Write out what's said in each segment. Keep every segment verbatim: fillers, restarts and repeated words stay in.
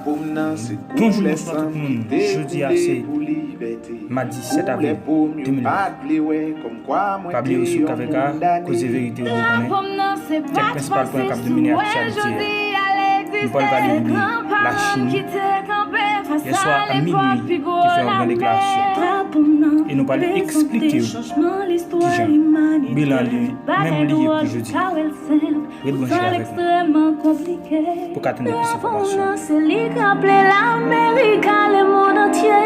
Bonjou, bonswa tout moun. Jodi a se madi sèt avril de mil ven. Pa bliye w sou K V K, koze verite ou dwe konnen. Kèk prensipal pwen k ap domine aktyalite a. Nou pral pale de Lachin. Yèswa a minwi, ki fè yon gran deklarasyon. E nou pral eksplike w kijan bilan li menm li ye pou jodi. Ret branche avèk nou pou ka tande plis enfòmasyon. Drapo m nan se li k raple Lamerik a lemonn antye.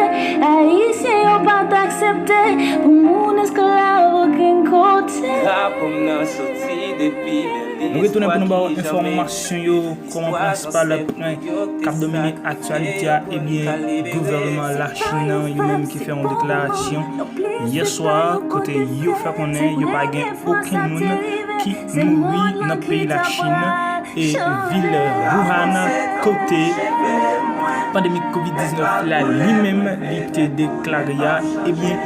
Ayisyen yo pa t aksepte pou moun esklav okenn kote. Drapo m nan soti depi Bèlen. Nou retounen pou nou ba w enfòmasyon yo, kòman prensipal pwen k ap domine aktyalite a. Ebyen, gouvènman Lachin nan, yo menm ki fè yon deklarasyon yèswa, kote yo fè konnen yo pa gen okenn moun ki mouri nan peyi Lachin e vil Wuhan, kote pandemi kovid diznèf la li menm li te deklare a, ebyen,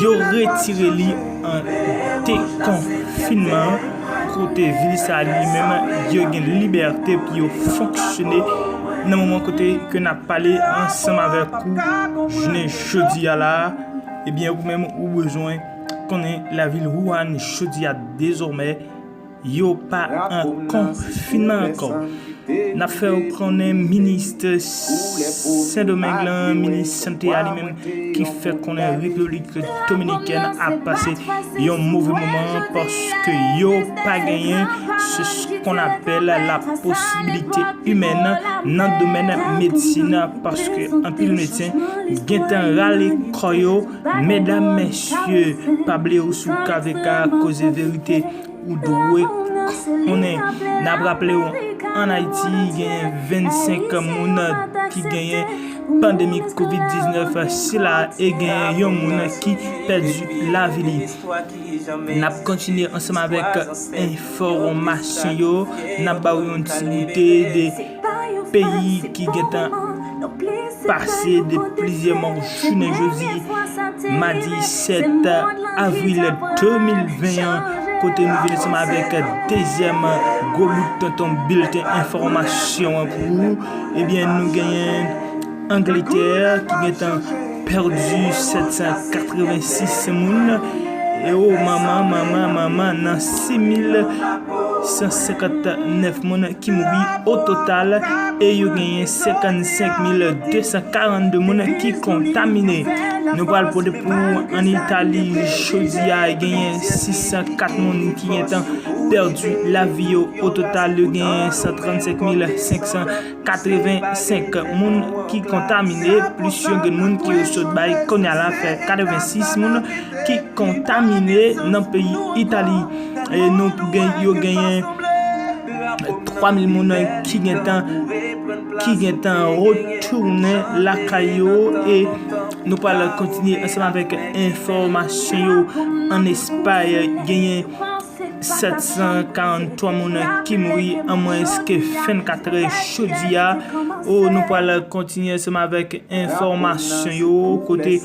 yo retire li an dekonfinman, kote vil sa li menm yo gen libète pou yo fonksyone. Nan moman kote ke n ap pale ansanm avèk ou jounen jodi a la, ebyen, ou menm ou bezwen konnen lavil Wuhan jodi a dezòmè yo pa an konfinman ankò. N ap fè w konnen minis Sendomeng lan, minis sante a li menm, ki fè konnen Repiblik Dominikèn ap pase yon move moman paske yo pa genyen se ce qu'on appelle la possibilité humaine nan domèn medsin, paske anpil medsen gentan rale kò yo. Medam, mesye, pa bliye w sou K V K, koze verite, ou dwe konnen. N ap raple w, ann Ayiti, gen vennsenk moun ki genyen pandemi kovid diznèf sila e genyen yon moun ki pèdi lavi li. N ap kontinye ansanm avèk enfòmasyon yo. N ap ba w yon ti goute de peyi ki gentan pase de plizyè mò jounen jodi madi sèt avril de mil ven an, kote nou vin ansanm avèk dezyèm gwo bout tonton bilten enfòmasyon an pou ou. Ebyen, nou genyen Angletè ki gentan pèdi sèt san katrevensis moun. E o manman, manman, manman, nan sis mil san senkantnèf moun ki mouri o total e yo genyen senkannsenk mil de san karannde moun ki kontamine. Nou pral pote pou ou ann Itali jodi a, genyen sis san kat moun ki gentan pèdi lavi yo. O total, yo genyen san trannsenk mil senk san katrevensenk moun ki kontamine, plis yon grenn moun ki yo sot bay kounye a la, fè katrevensis moun ki kontamine nan peyi Itali. E nou gen, yo genyen twa mil moun ki gentan, ki gentan retounen lakay yo. E nou pral kontinye ansanm avèk enfòmasyon yo. Ann Espay, genyen sèt san karanntwa moun ki mouri an mwens ke vennkat è jodi a. O, nou pral kontinye ansanm avèk enfòmasyon yo, kote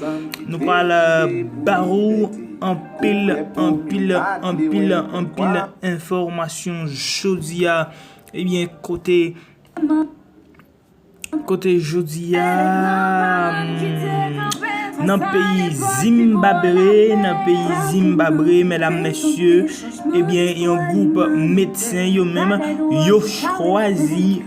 nou pral ba ou anpil, anpil, anpil, anpil enfòmasyon jodi a. Ebyen, kote, kote jodi a, hmm, nan peyi Zimbabwe, nan peyi Zimbabwe, medam, mesye, ebyen, yon gwoup medsen yo menm, yo chwazi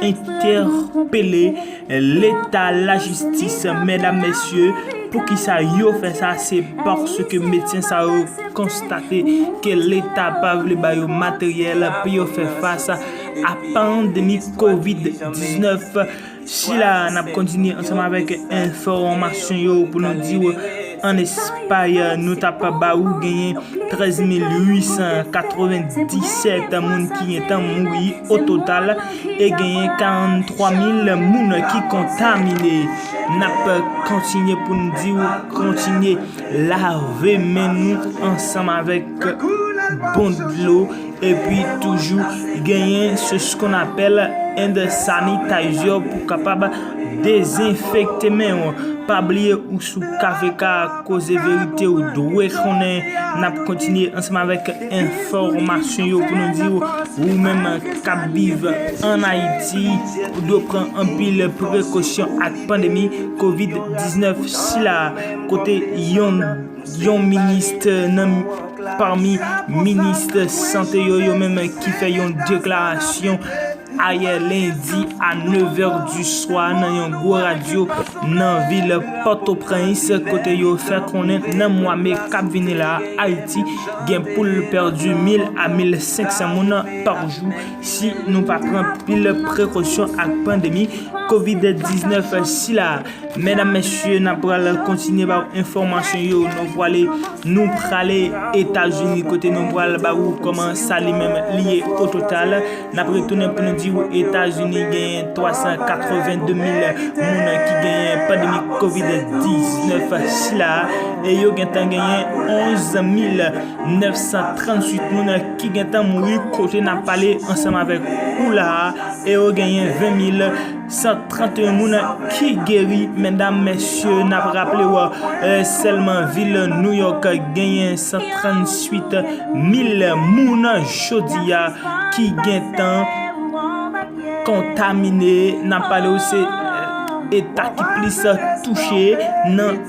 entèpele Leta, lajistis, medam, mesye. Poukisa yo fè sa? Se paske medsen sa yo konstate ke Leta pa vle ba yo materyèl pou yo fè fas a pandemi kovid diznèf sila. N ap kontinye ansanm avèk enfòmasyon yo pou nou di w, ann Espay, nou t ap ba ou genyen trèz mil uit san katrevendisèt moun ki gentan mouri o total e genyen karanntwa mil moun ki kontamine. N ap kontinye pou n di w kontinye lave men nou ansanm avèk bon dlo Epi toujou genyen ce qu'on appelle hand sanitizer pou kapab dezenfekte men w. Pa bliye ou sou K V K, koze verite ou dwe konnen. N ap kontinye ansanm avèk enfòmasyon yo pou nou di w, ou menm k ap viv an Ayiti, ou dwe pran anpil prekosyon ak pandemi kovid diznèf sila, kote yon yon minis nan pami minis sante yo, yo menm ki fè yon deklarasyon ayè lendi a nèf è di swa nan yon gwo radyo nan vil Pòtoprens, kote yo fè konnen nan mwa me k ap vini la, Ayiti gen pou l pèdi mil a mil senk san moun pa jou si nou pa pran pil prekosyon ak pandemi kovid diznèf sila. Medam, mesye, n ap pral kontinye ba w enfòmasyon yo. Nou prale, nou prale Etazini, kote nou pral ba ou kòman sa li menm li ye o total. N ap retounen pou nou di w Etazini genyen twa san katreven de mil moun ki genyen pandemi kovid diznèf sila, e yo gentan genyen onz mil nèf san tranntuit moun ki gentan mouri kote n ap pale ansanm avèk ou la a, e yo genyen ven mil san trannteyen moun ki geri. Medam, mesye, n ap raple w, eh, sèlman vil New York genyen san tranntuit mil moun jodi a ki gentan kontamine. N ap pale w se, eh, eta ki plis touche nan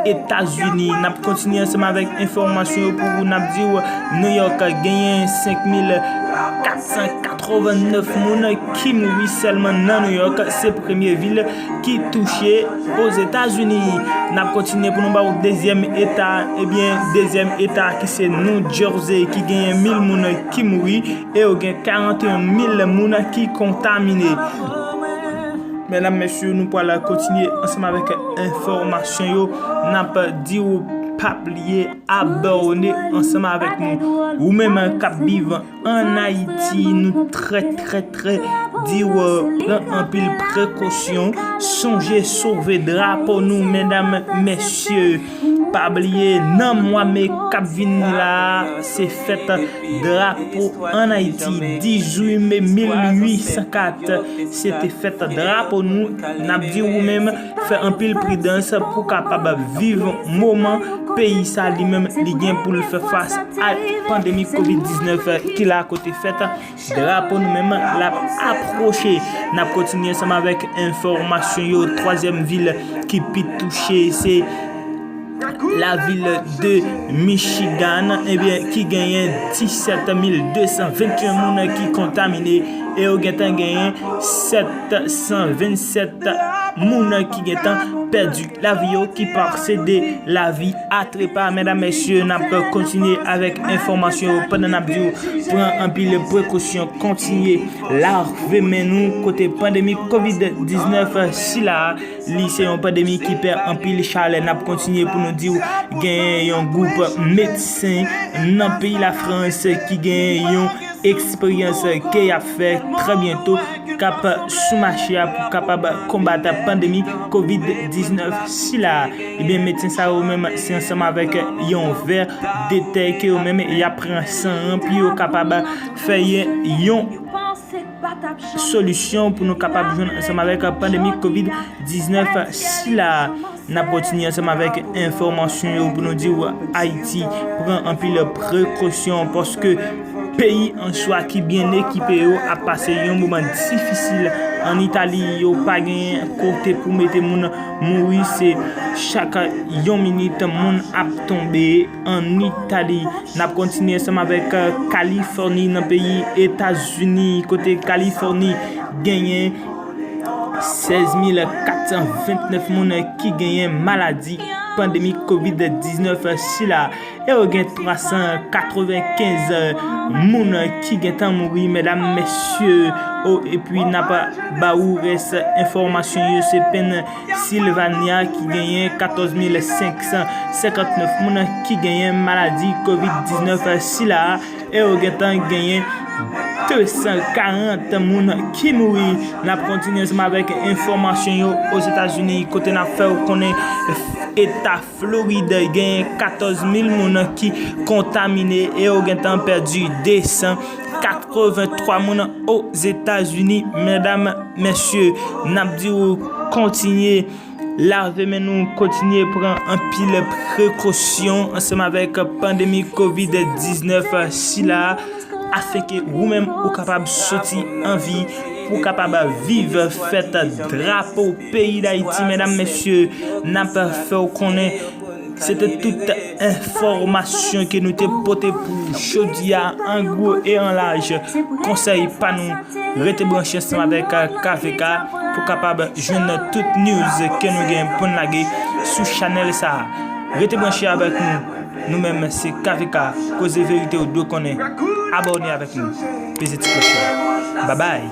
Etazini. N ap kontinye ansanm avèk enfòmasyon yo pou ou. N ap di w New York genyen senk mil kat san katrevennèf moun ki mouri sèlman nan New York. Se premye vil ki touche Ozetazini. N ap kontinye pou nou ba w dezyèm eta, ebyen, dezyèm eta ki se New Jersey ki genyen mil moun ki mouri e yo gen karanteyen mil moun ki kontamine. Medam, mesye, nou pral kontinye ansanm avèk enfòmasyon yo. N ap di w pa bliye abòne ansanm avèk nou. Ou menm k ap viv an Ayiti, nou trè, trè, trè di w pran anpil prekosyon. Sonje sove drapo nou, medam, mesye. Pa bliye, nan mwa me k ap vini la, se fèt drapo an Ayiti. Dizuit me mil uit san kat, se te fèt drapo nou. N ap di ou menm, fè anpil pridans pou kapab viv moman peyi sa li menm li gen pou l fè fas ak pandemi kovid diznèf ki la kote fèt drapo nou menm l ap apwoche. N ap kontinye ansanm avèk enfòmasyon yo. Twazyèm vil ki pi touche se lavil de Michigan, ebyen, ki genyen disèt mil de san venteyen moun ki kontamine e yo gentan genyen sèt san vennsèt moun ki gentan pèdi lavi yo, ki pase de lavi a trepa. Medam, mesye, n ap kontinye avèk enfòmasyon yo pandan n ap di w pran anpil prekosyon, kontinye lave men nou kote pandemi kovid diznèf sila. Li se yon pandemi ki pè anpil chalè. N ap kontinye pou nou di w genyen yon gwoup medsen nan peyi Lafrans ki genyen yon eksperyans ke y ap fè trè byento k ap sou mache a pou kapab konbat pandemi kovid diznèf sila. Ebyen, medsen sa yo menm se ansanm avèk yon vè de tè ke yo menm y ap pran san an pou yo kapab fè yon solisyon pou nou kapab jwenn ansanm avèk pandemi kovid diznèf sila. N ap kontinye ansanm avèk enfòmasyon yo pou nou di w Ayiti pran anpil prekosyon paske peyi an swa ki byen ekipe yo ap pase yon moman difisil. An Itali, yo pa gen kote pou mete moun mouri, se chak yon minit moun ap tonbe an Itali. N ap kontinye ansanm avèk, eh, Kalifòni nan peyi Etazini, kote Kalifòni genyen sèz mil kat san ventnèf moun ki genyen maladi pandemi kovid diznèf sila. E yo gen twa san katrevenkenz moun ki gentan mouri, medam, mesye. O, epi n ap ba ou rès enfòmasyon yo, se Pennsylvania ki genyen katòz mil senk san senkantnèf moun ki genyen maladi kovid diznèf sila. E yo gentan genyen de san karant moun ki mouri. N ap kontinye ansanm avèk enfòmasyon yo Ozetazini, kote n ap fè w konnen eta Florid genyen katòz mil moun ki kontamine e yo gentan pèdi de san katrevenntwa moun Ozetazini. Medam, mesye, n ap di w kontinye lave men nou, kontinye pran anpil prekosyon ansanm avèk pandemi kovid diznèf sila a, afenke ou menm ou kapab soti an vi, pou w kapab viv fèt drapo peyi Dayiti. Medam, mesye, n ap fè w konnen se te tout enfòmasyon ke nou te pote pou jodi a, an gwo e an laj. Konsèy pa nou, rete branche ansanm avèk K V K pou kapab jwenn tout news ke nou gen pou n lage sou chanèl sa a. Rete branche avèk nou. Nou menm se K V K, koze verite ou dwe konnen. Abòne avèk nou. Peze ti klòch la. Babay.